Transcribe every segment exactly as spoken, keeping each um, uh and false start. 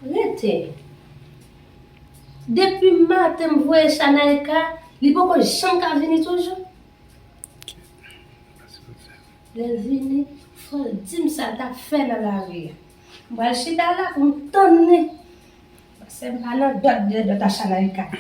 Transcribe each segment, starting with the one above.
Rete. Depi maten m voye Chanayka, li poko janm ka vini toujou. Lè l vini, fò l di m sa l t ap fè nan lari a. M pral chita la pou m tann li. Paske m pa nan dòt de dòt a Chanayka.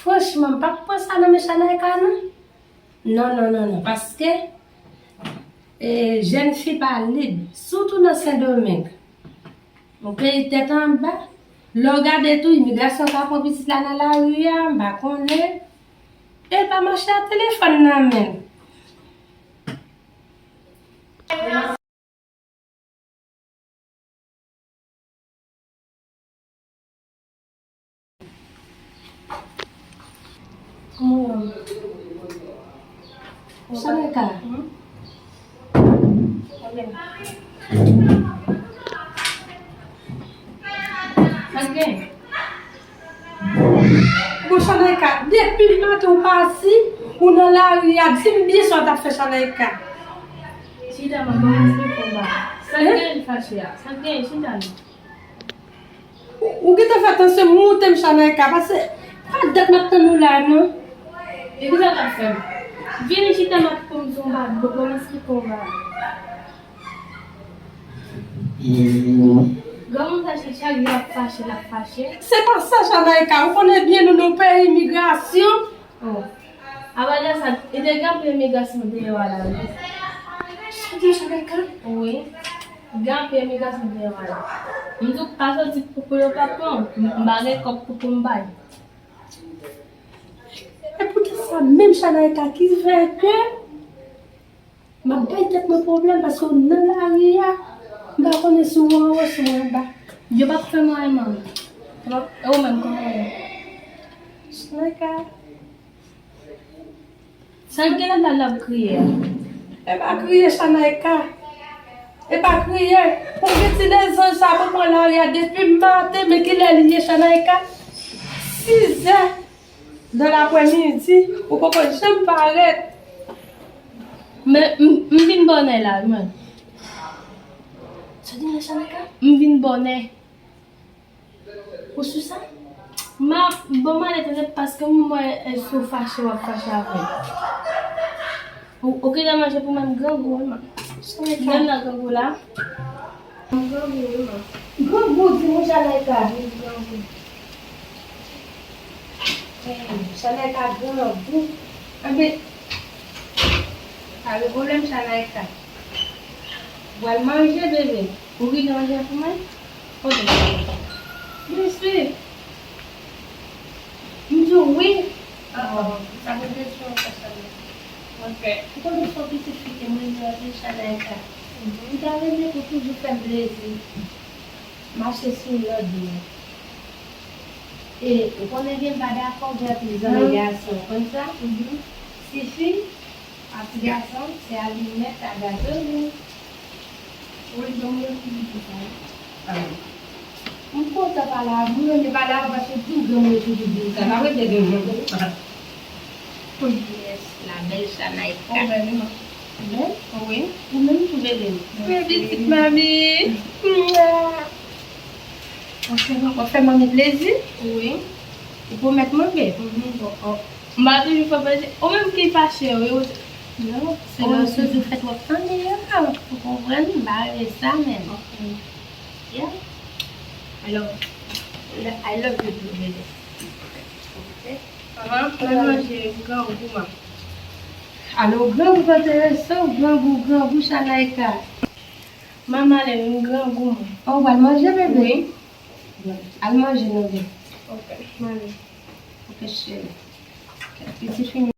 Franchman, m p ap pran sa nan men Chanayka, non. Non, non, non, non, paske, e, jèn fi pa lib, sitou nan Sendomeng. Ou peyi tèt anba. Lè w gade tou, imigrasyon ka pran pitit la nan lari a, m pa konnen. E l pa mache ak telefòn nan men l. Chanayka. Sa k gen? Bon, Chanayka, depi maten ou pati, ou nan lari a, di m byen sa w t ap fè, Chanayka. Chita, manman, mwen se konba. Sa k gen fache a? Sa k gen? Chita non. Ou, ou gentan fè tansyon m moute m, Chanayka, paske pa dat m ap tann ou la, non. E kisa w t ap fè m? Vini chita m ap pou m di w m pa bon, kòman se konba? Granmoun sa, chak jou l ap fache, l ap fache. Se pa sa, Chanayka, ou konnen byen nou nan peyi imigrasyon. Oh. Apa de sa, e te gen anpil imigrasyon deyò a la, wi. Sa w di, Chanayka? Wi. Gen anpil imigrasyon deyò a la. M di w pa soti pou, pou yo pa pran w. M, m pa gen kòb pou, pou m bay. E poutèt sa menm, Chanayka, ki fè ke m ap bay tèt mwen pwoblèm paske w nan lari a, m pa konnen si w anwo, si w anba. Yo p ap fè m anyen, manmi. Yo p ap, e ou menm, kòman w ye? Chanayka. Sa l gen la, l ap kriye a? E pa kriye, Chanayka. E pa kriye. Pou gen ti lezanj sa pou pran lari a depi maten, men kilè li ye, Chanayka? Sizè. Nan laprèmidi, ou poko janm parèt. Men, m, m vin bonè la, mwen. Sa di la, Chanayka? M vin bonè. Ou sou sa? Ma, bon, m ale tande paske m wè, e, si w fache, w ap fache avè m. Ou, ou gentan manje pou mwen, m grangou, wi, man. Chanayka. Menm nan grangou la. M grangou, wi, man. Grangou, di mwen, Chanayka. Wi, grangou. Hmm, Chanayka grangou. Anben, pa gen pwoblèm, Chanayka. W al manje, bebe. Ou gentan manje pou mwen? Kote? Byen si. M di w wi. Ah, ah. Sa gen kesyon ankò sèlman. Ok. Ou konnen se yon pitit fi ke mwen renmen anpil, Chanayka. Mhm. M ta renmen pou toujou fè m plezi. Mache sou lòd mwen. E ou konnen ke m pa dakò gen anpil zanmi gason, ou konn sa? Mhm. Tifi, pati gason, se alimèt a gazolin. Wi, granmoun yo toujou di sa, wi. Ah. M kontan pale avè w, m renmen pale avè w paske w di m granmoun yo toujou di m sa. Pa vre, bebe? Yes, la belle Chanayka. Ou bèl, wi, man. Ou bèl? Wi. Ou menm tou, bebe m. Mèsi. Pitit manmi. Mwa. W ap fè, w ap fè manmi plezi? Wi. Ou pwomèt mwen, bebe? Mhm, bon, oh. M pa toujou fè plezi. Ou menm ki fache, wi, ou. Non, se lè w toujou fè twòp tande a, ou konprann? M pa renmen sa menm. Ok. Yeah. Alò, I love you too, bebe. Ok. Ahan, mwen manje grangou, man. Alò, grangou, tante Reso, grangou, grangou, Chanayka. Manman, ale, m grangou, man. Oh, ou pral manje, bebe? Wi. Bon, al manje non, bebe. Ok, m ale. Ok, cheri. Ok, pitit fini.